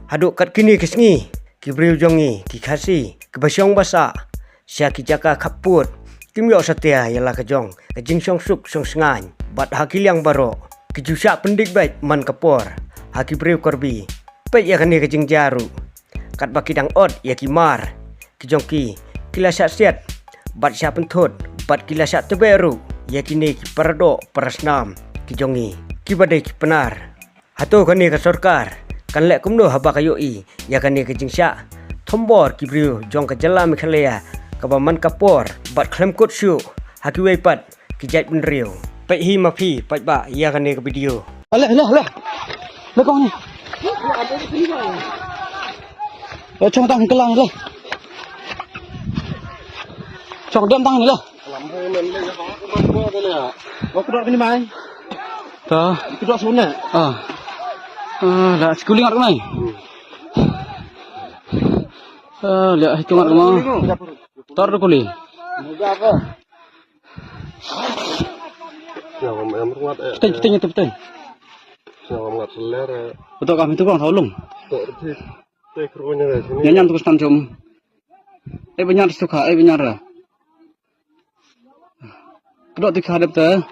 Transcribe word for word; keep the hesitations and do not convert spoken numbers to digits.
Haduh kat kine ki sngi, ki briew jong ngi ki Khasi kiba shong ba sah sha ki jaka khappud kim ïoh satia ïa la ka jong ka jingshong suk shong sngaiñ, bad ha ki liang baroh ki ju shah pyndik beit man ka por ha ki briew Karbi. Peit ïa kane ka jingjia ruh, katba ki dang ot ïa ki mar, ki jong ki ki la shah siat bad shah pynthut, bad ki la shah tebeh ruh ïa kine ki paradoh parasnam ki jong ngi kiba dei ki Pnar. Hato kane ka sorkar kan leh kumno haba ka ïohi ïa kane ka jingshah thombor ki briew jong ka jylla Meghalaya kaba man ka por bad khlem kut shuh ha kiwei pat ki jaitbynriew? Peit hi ma phi paidbah ïa kane ka video. Ale, ale, ale. Le kong ni. Le chong tang kelang le. Chong dem tang ni le. Ba kedok kini mai. Ta. Kedok sune. Ah. Ah, la skuli ngat mai. Ah, la itu ngat mai. Tar kuli. Muda apa? Yang yang ruat eh. Petain, petain, petain, petain. Yang ruat seler eh. Betul kah itu kong saulung. Tok reti. Tek runya sini. Nyan nyan terus tanjum. Eh, banyar suka, eh, banyar. Kedok tik hadap te.